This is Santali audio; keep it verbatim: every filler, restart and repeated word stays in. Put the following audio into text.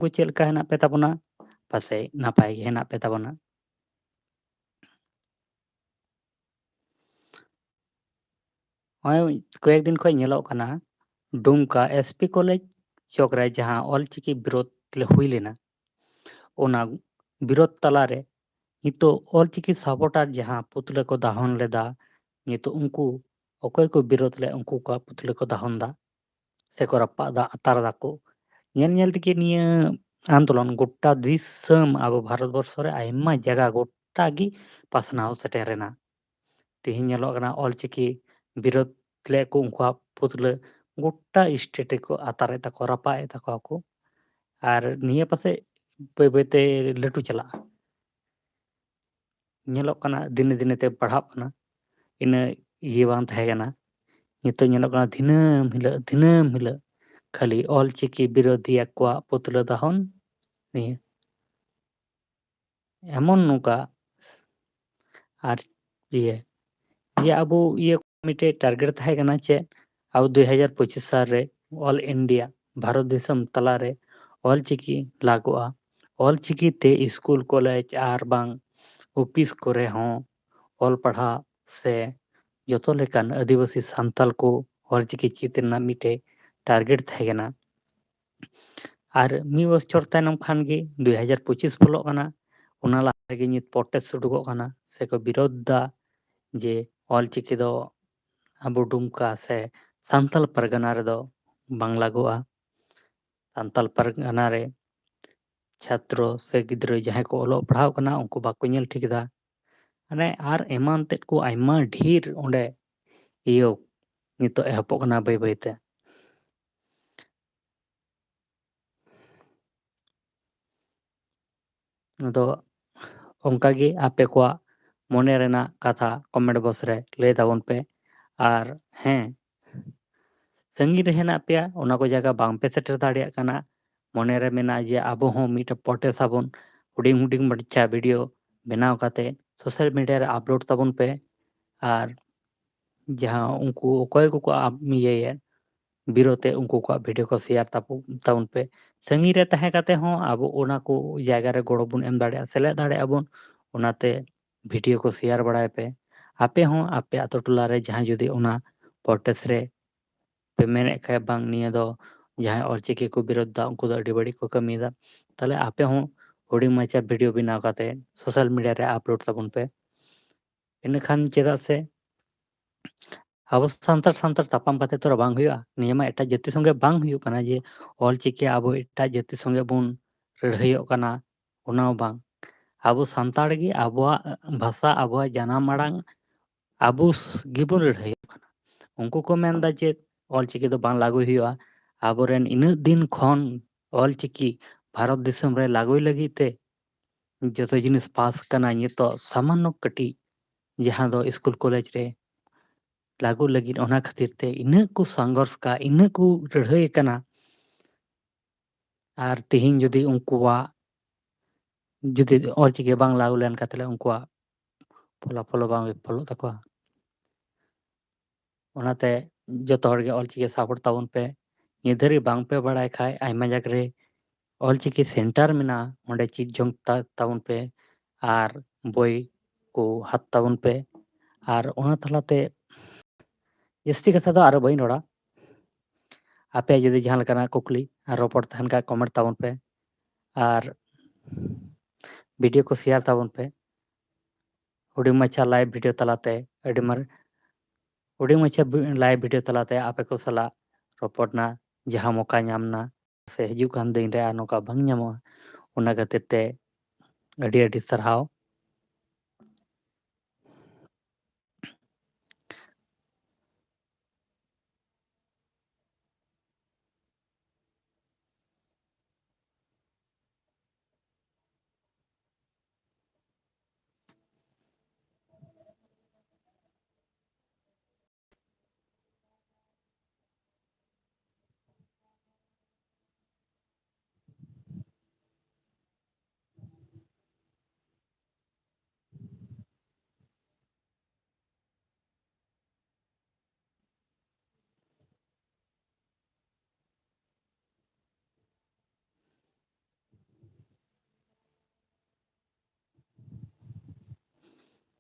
ᱠᱚ ᱪᱮᱫ ᱞᱮᱠᱟ ᱦᱮᱱᱟᱜ ᱯᱮ ᱛᱟᱵᱚᱱᱟ? ᱯᱟᱥᱮᱡ ᱱᱟᱯᱟᱭ ᱜᱮ ᱦᱮᱱᱟᱜ ᱯᱮ ᱛᱟᱵᱚᱱᱟ᱾ ᱱᱚᱜᱼᱚᱭ ᱠᱚᱭᱮᱠ ᱫᱤᱱ ᱠᱷᱚᱱ ᱧᱮᱞᱚᱜ ᱠᱟᱱᱟ, ᱰᱩᱢᱠᱟ S P College ᱪᱚᱠ ᱨᱮ ᱡᱟᱦᱟᱸ ᱚᱞᱪᱤᱠᱤ ᱵᱤᱨᱳᱫᱷ ᱞᱮ ᱦᱩᱭ ᱞᱮᱱᱟ, ᱚᱱᱟ ᱵᱤᱨᱳᱫᱷ ᱛᱟᱞᱟᱨᱮ ᱱᱤᱛᱚᱜ ᱚᱞᱪᱤᱠᱤ supporter ᱡᱟᱦᱟᱸ ᱯᱩᱛᱞᱟᱹ ᱠᱚ ᱫᱟᱦᱚᱱ ᱞᱮᱫᱟ, ᱱᱤᱛᱚᱜ ᱩᱱᱠᱩ ᱚᱠᱚᱭ ᱠᱚ ᱵᱤᱨᱳᱫᱷ ᱞᱮᱫ, ᱩᱱᱠᱩ ᱠᱚᱣᱟᱜ ᱯᱩᱛᱞᱟᱹ ᱠᱚ ᱫᱟᱦᱚᱱ ᱫᱟ ᱥᱮᱠᱚ ᱨᱟᱯᱟᱜ ᱫᱟ, ᱟᱛᱟᱨ ᱫᱟᱠᱚ᱾ ᱧᱮᱞ ᱧᱮᱞ ᱛᱮᱜᱮ ᱱᱤᱭᱟᱹ ᱟᱱᱫᱳᱞᱚᱱ ᱜᱚᱴᱟ ᱫᱤᱥᱚᱢ, ᱟᱵᱚ ᱵᱷᱟᱨᱚᱛ ᱵᱚᱨᱥᱚ ᱨᱮ ᱟᱭᱢᱟ ᱡᱟᱭᱜᱟ ᱜᱚᱴᱟ ᱜᱮ ᱯᱟᱥᱱᱟᱣ ᱥᱮᱴᱮᱨ ᱮᱱᱟ᱾ ᱛᱮᱦᱮᱧ ᱧᱮᱞᱚᱜ ᱠᱟᱱᱟ ᱚᱞᱪᱤᱠᱤ ᱵᱤᱨᱳᱫᱷ ᱞᱮᱫ ᱠᱚ, ᱩᱱᱠᱩᱣᱟᱜ ᱯᱩᱛᱞᱟᱹ ᱜᱚᱴᱟ state ᱨᱮᱠᱚ ᱟᱛᱟᱨᱮᱫ ᱛᱟᱠᱚᱣᱟ, ᱨᱟᱯᱟᱜ ᱮᱫ ᱛᱟᱠᱚᱣᱟ ᱠᱚ᱾ ᱟᱨ ᱱᱤᱭᱟᱹ ᱯᱟᱥᱮᱡ ᱵᱟᱹᱭ ᱵᱟᱹᱭᱛᱮ ᱞᱟᱹᱴᱩ ᱪᱟᱞᱟᱜᱼᱟ᱾ ᱧᱮᱞᱚᱜ ᱠᱟᱱᱟ ᱫᱤᱱᱮ ᱫᱤᱱᱮ ᱛᱮ ᱵᱟᱲᱦᱟᱜ ᱠᱟᱱᱟ, ᱤᱱᱟᱹ ᱤᱭᱟᱹ ᱵᱟᱝ ᱛᱟᱦᱮᱸ ᱠᱟᱱᱟ᱾ ᱱᱤᱛᱚᱜ ᱧᱮᱞᱚᱜ ᱠᱟᱱᱟ ᱫᱤᱱᱟᱹᱢ ᱦᱤᱞᱳᱜ, ᱫᱤᱱᱟᱹᱢ ᱦᱤᱞᱳᱜ ᱠᱷᱟᱹᱞᱤ ᱚᱞᱪᱤᱠᱤ ᱵᱤᱨᱳᱫᱷᱤᱭᱟ ᱠᱚᱣᱟᱜ ᱯᱩᱛᱞᱟᱹ ᱫᱟᱦᱚᱱ ᱱᱤᱭᱟᱹ᱾ ᱮᱢᱚᱱ ᱱᱚᱝᱠᱟ ᱟᱨ ᱤᱭᱟᱹ, ᱤᱭᱟᱹ ᱟᱵᱚ ᱤᱭᱟᱹ ᱢᱤᱫᱴᱮᱡ target ᱛᱟᱦᱮᱸ ᱠᱟᱱᱟ ᱪᱮᱫ, ᱟᱵᱚ ᱫᱩ ᱦᱟᱡᱟᱨ ᱯᱚᱸᱪᱤᱥ ᱥᱟᱞ ᱨᱮ all India, ᱵᱷᱟᱨᱚᱛ ᱫᱤᱥᱚᱢ ᱛᱟᱞᱟᱨᱮ ᱚᱞᱪᱤᱠᱤ ᱞᱟᱜᱩᱜᱼᱟ᱾ ᱚᱞᱪᱤᱠᱤ ᱛᱮ ᱤᱥᱠᱩᱞ, ᱠᱚᱞᱮᱡᱽ ᱟᱨ ᱵᱟᱝ ᱚᱯᱷᱤᱥ ᱠᱚᱨᱮ ᱦᱚᱸ ᱚᱞ ᱯᱟᱲᱦᱟᱣ ᱥᱮ ᱡᱚᱛᱚ ᱞᱮᱠᱟᱱ ᱟᱹᱫᱤᱵᱟᱹᱥᱤ ᱥᱟᱱᱛᱟᱞ ᱠᱚ ᱚᱞᱪᱤᱠᱤ ᱪᱮᱫ ᱨᱮᱱᱟᱜ ᱢᱤᱫᱴᱮᱡ target ᱛᱟᱦᱮᱸ ᱠᱟᱱᱟ᱾ ᱟᱨ ᱢᱤᱫ ᱵᱚᱪᱷᱚᱨ ᱛᱟᱭᱱᱚᱢ ᱠᱷᱟᱱ ᱜᱮ ᱫᱩ ᱦᱟᱡᱟᱨ ᱯᱚᱸᱪᱤᱥ ᱵᱚᱞᱚᱜ ᱠᱟᱱᱟ, ᱚᱱᱟ ᱞᱟᱦᱟ ᱨᱮᱜᱮ ᱱᱤᱛ protest ᱩᱰᱩᱠᱚᱜ ᱠᱟᱱᱟ ᱥᱮᱠᱚ ᱵᱤᱨᱳᱫᱷ ᱫᱟ ᱡᱮ ᱚᱞᱪᱤᱠᱤ ᱫᱚ ᱟᱵᱚ ᱰᱩᱢᱠᱟ ᱥᱮ ᱥᱟᱱᱛᱟᱞ ᱯᱟᱨᱜᱟᱱᱟ ᱨᱮᱫᱚ ᱵᱟᱝ ᱞᱟᱜᱩᱜᱼᱟ᱾ ᱥᱟᱱᱛᱟᱞ ᱯᱟᱨᱜᱟᱱᱟ ᱨᱮ ᱪᱷᱟᱛᱨᱚ ᱥᱮ ᱜᱤᱫᱽᱨᱟᱹ ᱡᱟᱦᱟᱸᱭ ᱠᱚ ᱚᱞᱚᱜ ᱯᱟᱲᱦᱟᱜ ᱠᱟᱱᱟ, ᱩᱱᱠᱩ ᱵᱟᱠᱚ ᱧᱮᱞ ᱴᱷᱤᱠ ᱮᱫᱟ᱾ ᱢᱟᱱᱮ ᱟᱨ ᱮᱢᱟᱱ ᱛᱮᱫ ᱠᱚ ᱟᱭᱢᱟ ᱰᱷᱮᱨ ᱚᱸᱰᱮ ᱤᱭᱟᱹ ᱱᱤᱛᱚᱜ ᱮᱦᱚᱵᱚᱜ ᱠᱟᱱᱟ ᱵᱟᱹᱭ ᱵᱟᱹᱭ ᱛᱮ᱾ ᱟᱫᱚ ᱚᱱᱠᱟ ᱜᱮ ᱟᱯᱮ ᱠᱚᱣᱟᱜ ᱢᱚᱱᱮ ᱨᱮᱱᱟᱜ ᱠᱟᱛᱷᱟ comment box ᱨᱮ ᱞᱟᱹᱭ ᱛᱟᱵᱚᱱ ᱯᱮ᱾ ᱟᱨ ᱦᱮᱸ, ᱥᱟᱺᱜᱤᱧ ᱨᱮ ᱦᱮᱱᱟᱜ ᱯᱮᱭᱟ, ᱚᱱᱟ ᱠᱚ ᱡᱟᱭᱜᱟ ᱵᱟᱝ ᱯᱮ ᱥᱮᱴᱮᱨ ᱫᱟᱲᱮᱭᱟᱜ ᱠᱟᱱᱟ, ᱢᱚᱱᱮ ᱨᱮ ᱢᱮᱱᱟᱜᱼᱟ ᱡᱮ ᱟᱵᱚ ᱦᱚᱸ ᱢᱤᱫᱴᱮᱱ protest ᱟᱵᱚᱱ, ᱦᱩᱰᱤᱧ ᱦᱩᱰᱤᱧ ᱢᱟᱪᱷᱟ video ᱵᱮᱱᱟᱣ ᱠᱟᱛᱮ social media ᱨᱮ upload ᱛᱟᱵᱚᱱ ᱯᱮ᱾ ᱟᱨ ᱡᱟᱦᱟᱸ ᱩᱱᱠᱩ ᱚᱠᱚᱭ ᱠᱚᱠᱚ ᱟᱯ-, ᱤᱭᱟᱹᱭᱮᱫ, ᱵᱤᱨᱳᱫᱷ ᱛᱮ ᱩᱱᱠᱩ ᱠᱚᱣᱟᱜ ᱵᱷᱤᱰᱤᱭᱳ ᱠᱚ ᱥᱮᱭᱟᱨ ᱛᱟᱵᱚ-, ᱛᱟᱵᱚᱱ ᱯᱮ᱾ ᱥᱟᱺᱜᱤᱧ ᱨᱮ ᱛᱟᱦᱮᱸ ᱠᱟᱛᱮ ᱦᱚᱸ ᱟᱵᱚ ᱚᱱᱟ ᱠᱚ ᱡᱟᱭᱜᱟ ᱨᱮ ᱜᱚᱲᱚ ᱵᱚᱱ ᱮᱢ ᱫᱟᱲᱮᱭᱟᱜᱼᱟ, ᱥᱮᱞᱮᱫ ᱫᱟᱲᱮᱭᱟᱜᱼᱟ ᱵᱚᱱ᱾ ᱚᱱᱟᱛᱮ ᱵᱷᱤᱰᱤᱭᱳ ᱠᱚ ᱥᱮᱭᱟᱨ ᱵᱟᱲᱟᱭ ᱯᱮ᱾ ᱟᱯᱮ ᱦᱚᱸ ᱟᱯᱮ ᱟᱛᱳ ᱴᱚᱞᱟ ᱨᱮ ᱡᱟᱦᱟᱸᱭ ᱡᱩᱫᱤ ᱚᱱᱟ ᱯᱨᱚᱴᱮᱥᱴ ᱨᱮ ᱯᱮ ᱢᱮᱱᱮᱫ ᱠᱷᱟᱡ ᱵᱟᱝ ᱱᱤᱭᱟᱹ ᱫᱚ ᱡᱟᱦᱟᱸᱭ ᱚᱞᱪᱤᱠᱤ ᱠᱚ ᱵᱤᱨᱳᱫᱷ ᱫᱟ ᱩᱱᱠᱩ ᱫᱚ ᱟᱹᱰᱤ ᱵᱟᱹᱲᱤᱡ ᱠᱚ ᱠᱟᱹᱢᱤᱭᱮᱫᱟ, ᱛᱟᱦᱞᱮ ᱟᱯᱮ ᱦᱚᱸ ᱦᱩᱰᱤᱧ ᱢᱟᱪᱷᱟ ᱵᱷᱤᱰᱤᱭᱳ ᱵᱮᱱᱟᱣ ᱠᱟᱛᱮ ᱥᱳᱥᱟᱞ ᱢᱤᱰᱤᱭᱟ ᱨᱮ ᱟᱯᱞᱳᱰ ᱛᱟᱵᱚᱱ ᱯᱮ᱾ ᱤᱱᱟᱹᱠᱷᱟᱱ ᱪᱮᱫᱟᱜ ᱥᱮ ᱟᱵᱚ ᱥᱟᱱᱛᱟᱲ ᱥᱟᱱᱛᱟᱲ ᱛᱟᱯᱟᱢ ᱠᱟᱛᱮ ᱛᱚ ᱟᱨ ᱵᱟᱝ ᱦᱩᱭᱩᱜᱼᱟ᱾ ᱱᱤᱭᱟᱹ ᱢᱟ ᱮᱴᱟᱜ ᱡᱟᱹᱛᱤ ᱥᱚᱸᱜᱮ ᱵᱟᱝ ᱦᱩᱭᱩᱜ ᱠᱟᱱᱟ ᱡᱮ ᱚᱞᱪᱤᱠᱤ ᱟᱵᱚ ᱮᱴᱟᱜ ᱡᱟᱹᱛᱤ ᱥᱚᱸᱜᱮ ᱵᱚᱱ ᱞᱟᱹᱲᱦᱟᱹᱭᱚᱜ ᱠᱟᱱᱟ, ᱚᱱᱟ ᱦᱚᱸ ᱵᱟᱝ᱾ ᱟᱵᱚ ᱥᱟᱱᱛᱟᱲ ᱜᱮ ᱟᱵᱚᱣᱟᱜ ᱵᱷᱟᱥᱟ, ᱟᱵᱚᱣᱟᱜ ᱡᱟᱱᱟᱢ ᱟᱲᱟᱝ ᱟᱵᱚ ᱥ-, ᱜᱮᱵᱚᱱ ᱞᱟᱹᱲᱦᱟᱹᱭᱚᱜ ᱠᱟᱱᱟ᱾ ᱩᱱᱠᱩ ᱠᱚ ᱢᱮᱱᱫᱟ ᱡᱮ ᱚᱞᱪᱤᱠᱤ ᱫᱚ ᱵᱟᱝ ᱞᱟᱹᱜᱩᱭ ᱦᱩᱭᱩᱜᱼᱟ᱾ ᱟᱵᱚᱨᱮᱱ ᱤᱱᱟᱹᱜ ᱫᱤᱱ ᱠᱷᱚᱱ ᱚᱞᱪᱤᱠᱤ ᱵᱷᱟᱨᱚᱛ ᱫᱤᱥᱚᱢ ᱨᱮ ᱞᱟᱹᱜᱩᱭ ᱞᱟᱹᱜᱤᱫ ᱛᱮ ᱡᱚᱛᱚ ᱡᱤᱱᱤᱥ ᱯᱟᱥ ᱠᱟᱱᱟ, ᱱᱤᱛᱚᱜ ᱥᱟᱢᱟᱱᱱᱚ ᱠᱟᱹᱴᱤᱡ ᱡᱟᱦᱟᱸ ᱫᱚ ᱥᱠᱩᱞ ᱠᱚᱞᱮᱡᱽ ᱨᱮ ᱞᱟᱹᱜᱩ ᱞᱟᱹᱜᱤᱫ, ᱚᱱᱟ ᱠᱷᱟᱹᱛᱤᱨ ᱛᱮ ᱤᱱᱟᱹᱜ ᱠᱚ ᱥᱚᱝᱜᱷᱚᱨᱥ ᱠᱟᱜ, ᱤᱱᱟᱹᱜ ᱠᱚ ᱞᱟᱹᱲᱦᱟᱹᱭ ᱠᱟᱱᱟ᱾ ᱟᱨ ᱛᱤᱦᱤᱧ ᱡᱩᱫᱤ ᱩᱱᱠᱩᱣᱟᱜ, ᱡᱩᱫᱤ ᱚᱞᱪᱤᱠᱤ ᱵᱟᱝ ᱞᱟᱹᱜᱩ ᱞᱮᱱᱠᱷᱟᱱ, ᱛᱟᱦᱞᱮ ᱩᱱᱠᱩᱣᱟᱜ ᱯᱷᱚᱞᱟᱯᱷᱚᱞ ᱦᱚᱸ ᱵᱟᱝ ᱵᱤᱯᱷᱚᱞᱚᱜ ᱛᱟᱠᱚᱣᱟ᱾ ᱚᱱᱟᱛᱮ ᱡᱚᱛᱚ ᱦᱚᱲ ᱜᱮ ᱚᱞᱪᱤᱠᱤ ᱥᱟᱯᱳᱨᱴ ᱛᱟᱵᱚᱱ ᱯᱮ᱾ ᱱᱤᱛ ᱫᱷᱟᱹᱨᱤᱡ ᱵᱟᱝ ᱯᱮ ᱵᱟᱲᱟᱭ ᱠᱷᱟᱡ, ᱟᱭᱢᱟ ᱡᱟᱭᱜᱟ ᱨᱮ ᱚᱞᱪᱤᱠᱤ ᱥᱮᱱᱴᱟᱨ ᱢᱮᱱᱟᱜᱼᱟ, ᱚᱸᱰᱮ ᱪᱮᱫ ᱡᱚᱝ ᱛᱟ-, ᱛᱟᱵᱚᱱ ᱯᱮ ᱟᱨ ᱵᱳᱭ ᱠᱚ ᱦᱟᱛ ᱛᱟᱵᱚᱱ ᱯᱮ᱾ ᱟᱨ ᱚᱱᱟ ᱛᱟᱞᱟᱛᱮ ᱡᱟᱹᱥᱛᱤ ᱠᱟᱛᱷᱟ ᱫᱚ ᱟᱨᱚ ᱵᱟᱹᱧ ᱨᱚᱲᱟ᱾ ᱟᱯᱮ ᱡᱩᱫᱤ ᱡᱟᱦᱟᱸ ᱞᱮᱠᱟᱱᱟᱜ ᱠᱩᱠᱞᱤ ᱟᱨ ᱨᱚᱯᱚᱲ ᱛᱟᱦᱮᱱ ᱠᱷᱟᱡ, ᱠᱚᱢᱮᱱᱴ ᱛᱟᱵᱚᱱ ᱯᱮ ᱟᱨ ᱵᱷᱤᱰᱤᱭᱳ ᱠᱚ ᱥᱮᱭᱟᱨ ᱛᱟᱵᱚᱱ ᱯᱮ᱾ ᱦᱩᱰᱤᱧ ᱢᱟᱪᱷᱟ ᱞᱟᱭᱤᱵᱷ ᱵᱷᱤᱰᱤᱭᱳ ᱛᱟᱞᱟᱛᱮ ᱟᱹᱰᱤ ᱢᱟᱨ-, ᱦᱩᱰᱤᱧ ᱢᱟᱪᱷᱟ ᱵᱷᱤ-, ᱞᱟᱭᱤᱵᱷ ᱵᱷᱤᱰᱤᱭᱳ ᱛᱟᱞᱟᱛᱮ ᱟᱯᱮ ᱠᱚ ᱥᱟᱞᱟᱜ ᱨᱚᱯᱚᱲ ᱨᱮᱱᱟᱜ ᱡᱟᱦᱟᱸ ᱢᱚᱠᱟ ᱧᱟᱢ ᱮᱱᱟ, ᱥᱮ ᱦᱤᱡᱩᱜ ᱠᱟᱱ ᱫᱤᱱ ᱨᱮ ᱟᱨ ᱱᱚᱝᱠᱟ ᱵᱟᱝ ᱧᱟᱢᱚᱜᱼᱟ, ᱚᱱᱟ ᱠᱷᱟᱹᱛᱤᱨ ᱛᱮ ᱟᱹᱰᱤ ᱟᱹᱰᱤ ᱥᱟᱨᱦᱟᱣ᱾